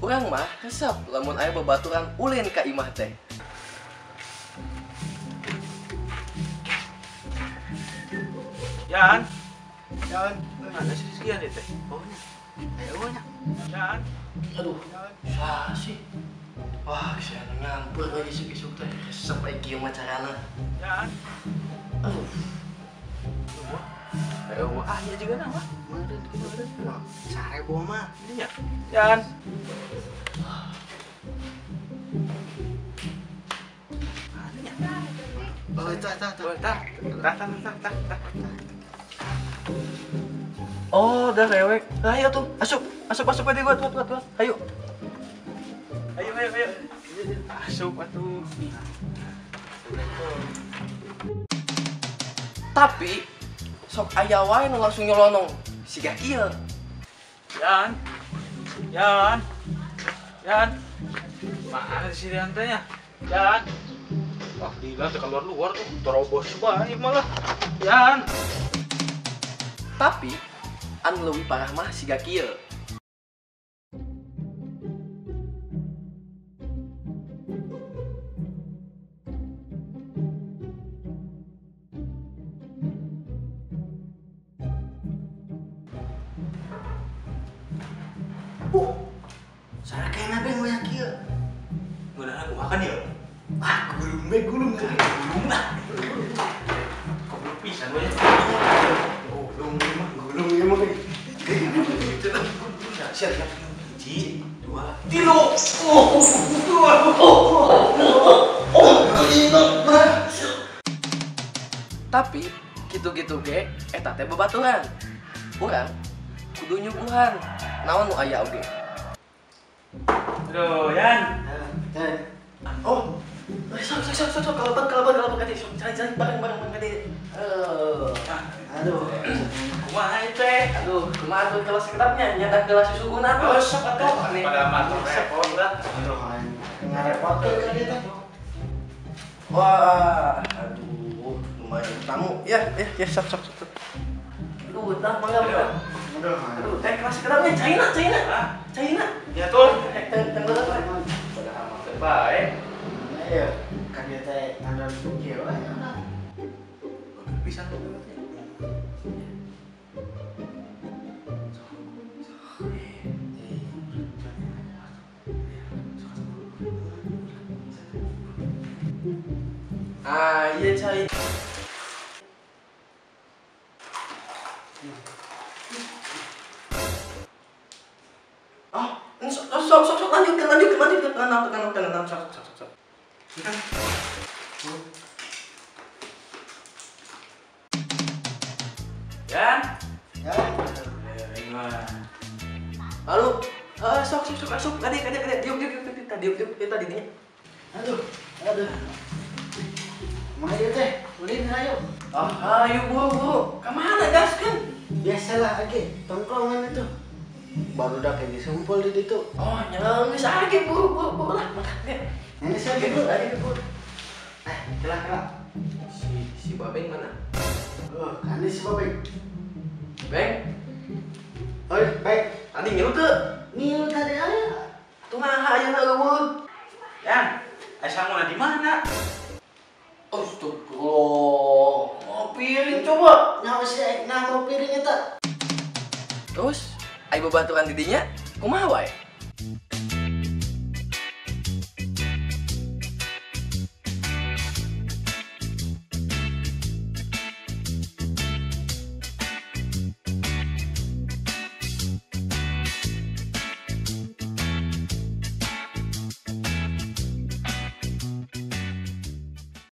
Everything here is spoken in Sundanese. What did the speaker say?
Urang mah resep lamun aya babaturan ulin ka imah teh. Yan. Yan. Mana sih sekian teh? Oh nya. Ayo nya. Yan. Aduh. Wah sih. Wah, saya ngampur lagi isuk-isuk teh. Resep aya kieu mah carana. Yan. Aduh. Ayo, ah iya juga nah, wah. Meureun kitu meureun. Sarebo mah. Iya. Yan. Oh, tah tah tah. Tah tah tah tah tah. Oh, dah rewek. Ayo tuh, asup, asup, asup aja gua, tuh, tuh, tuh. Ayo. Ayo, ayo, ayo. Asup atuh. Tapi sok aya wae nu langsung nyolonong siga kieu. Yan. Yan. Yan. Mana si Rian teh nya? Yan. Wah, gila teh keluar-luar tuh, terobos bae malah. Yan. Tapi anu leuwih parah mah siga kieu. Sarakena beng banyak kieu. Ngeunah kumaha kan ieu? Ah, gulung be gulung gulung lah. Kok belum pisan we. Gulung mah, gulung ieu mah. Siap, siap. 1, 2, 3. Oh, oh, oh, tapi gitu-gitu ge eta teh babaturan. Urang kudu nyuguhan naon nu aya oge. Aduh, Yan. Oh, sok sok sok sok kalaban kalaban kalaban kade sok jalan-jalan bareng bareng bareng kade. Aduh. Kumaha teh? Aduh, kumaha tuh kelas sekedapnya nyandak gelas susu guna tuh. Oh, sok atuh. Pada mah repot lah. Aduh, ngarepotkeun ka dieu teh. Wah, aduh, lumayan tamu. Ya, ya, ya, sok sok sok. Aduh, tah mangga mangga. Aduh, aduh, teh kelas sekedapnya China, China. China. Ya tuh. Teng teng banget. Padahal mah teh bae. Ayo, kan dia teh ngandon kieu we. Pisan tuh. Ah, iya cai. Oh, sok sok sok lanjutkan lanjutkan lanjutkan tenang tenang tenang sok sok sok sok. Yan. Yan. Halo. Sok sok sok sok kade kade kade diuk diuk diuk diuk diuk diuk tadi dinya. Aduh, aduh. Mana ieu teh? Ulin ayo. Ah, ayo buru buru. Ka mana gaskeun? Biasalah age, tongkrongan itu. Baru dah kayak disumpul di ditu. Oh, nya geus age buru buru buru lah. Makan. Geus age buru, age buru. Eh, kelah kelah. Si si Babeng mana? Oh, kan si Babeng. Beng. Oi, Beng. Tadi ngilu teu? Ngilu tadi aya. Atuh naha ayeuna eueuh. Yan, aya sanguna di mana? Astagfirullah. Mau piring coba. Nyawa si nah mau piring eta. Terus ai babaturan di dinya kumaha wae?